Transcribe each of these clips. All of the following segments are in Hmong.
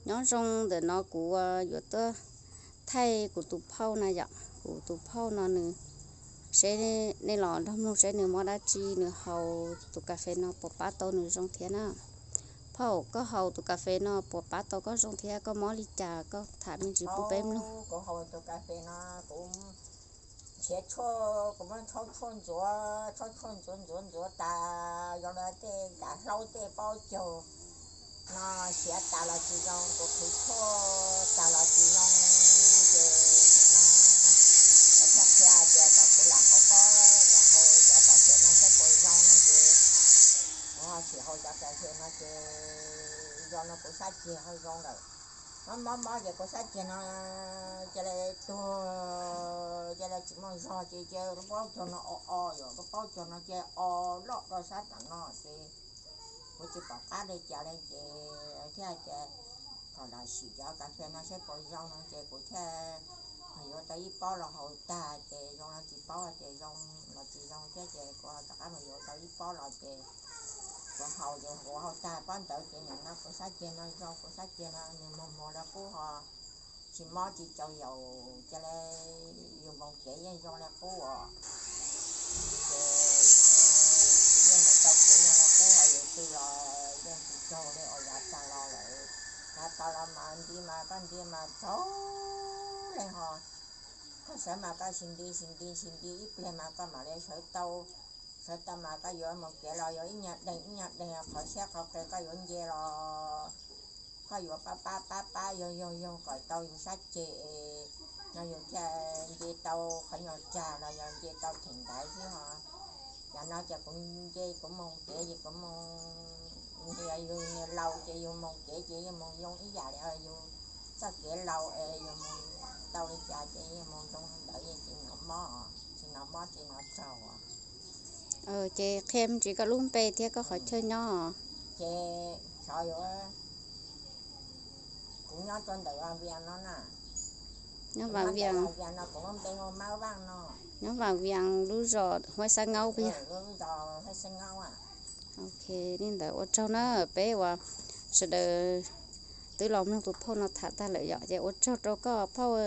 Nyob zoo, ntawm no kuv yuav tuaj thaij kuv tus phauj na yom. Kuv tus phauj no nws, seb nej los nrog mloog seb nws muab dab tsi nws haus tus kas fes no puas pab tau nws zoo thiab na. Phauj, koj haus tus kas fes no puas pab tau koj zoo thiab koj mob li cas koj tham me ntsis pub peb mloog. Kuv haus tus kas fes no, kuv nrhiav tshuaj, kuv muab tshuaj ntxuav, tshuaj ntxuav ntxuav ntxuav tas zoo li tej dav hlaub tej pob caug no siav tas los tsis zoo, kuv qhwv tshuaj tas los tsis zoo, ces no lawv thiaj qhia tias kom kuv lam haus pob, lam haus cov kas fes no saib puas zoo no ces kuv ho sim haus cov kas fes no ces zoo no kuv sab ceg ho zoo lawm. Mob mob mob ces kuv sab ceg no cia li tuag, cia li tsis muaj zog ces cia lub pob caug no o o, yog lub pob caug no cia o loj rau sab tom no ces kuv tsis pom qab li cas li ces thiaj tias kom lam sim cov kas fes no saib puas zoo no ces kuv thiaj mus yuav tau ib pob los haus tag ces zoo los tsis paub ces zoo los tsis zoo thiab ces kuv rov qab mus yuav tau ib pob los ces kuv haus ces kuv haus tag pob ntawd ces nim no kuv sab ceg no zoo, kuv sab ceg no nws muag muag li qub ho tsis mob tsis tsaus yaus, cia li yus mus kev yeej zoo li qub os. Ces yeej mus tau kev zoo li qub os, yus twb los yeej tsis raug li os, yav tas los lawm, yav tas los mas nti mas koj nti mas tsaug li ho, koj sawv mas koj sis nti sis nti sis nti ib pliag mas koj mam li sawv tau, sawv tau mas koj yuav mus kev los yuav ib nyuag deeg ib nyuag deeg, qhov siab qhov qis koj yuav nce los koj yuav pab pab pab pab yog yog yog kom tau yus sab ceg no yus thiaj nce tau qhov nyuag tsag los yog nce tau theem ntaiv xwb ho. Yam no ces kuv nce kuv mus kev ces kuv mus, yus niag laus ces yus mus kev ces yus mus zoo ib yam li yus txoj kev laus es yus mus tau li cas ces yus mus zoo ntawd ces tsis hnov mob, tsis hnov mob tsis hnov tsaug. Ces qhia me ntsis koj lub npe thiab koj qhov chaw nyob. Ces xyov yuav, kuv nyob rau ntawm Vaj Vias no na. Nyob Vaj Vias, Vaj Vias no kuv lub npe hu Mab Vaj no. Nyob Vaj Vias lub zos Huab Xab Ngaub puas yog? Lub zos Huab Xab Ngaub. Ok, li ntawd ua tsaug na, peb uas sawv daws twb los mloog tus phauj no tham tag lawm yom, ces ua tsaug rau koj phauj.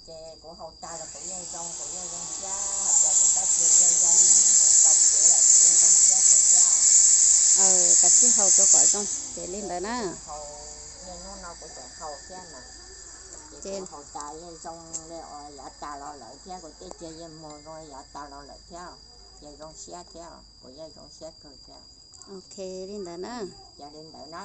Ces kuv haus tag los kuv yeej zoo, kuv yeej zoo siab, hais tias kuv tab sis yeej zoo, tau kev lawm kuv yeej zoo siab kawg thiab. Kav tsij haus rau kom zoo, ces li ntawd na. Haus, niaj hnub no kuv tseem haus thiab mas, ces kuv haus tas yeej zoo li uas yav tas los lawm thiab, kuv tej ceg yeej muag zoo li yav tas los lawm thiab, yeej zoo siab thiab, kuv yeej zoo siab kawg thiab. Ok, li ntawd na. Ces li ntawd na.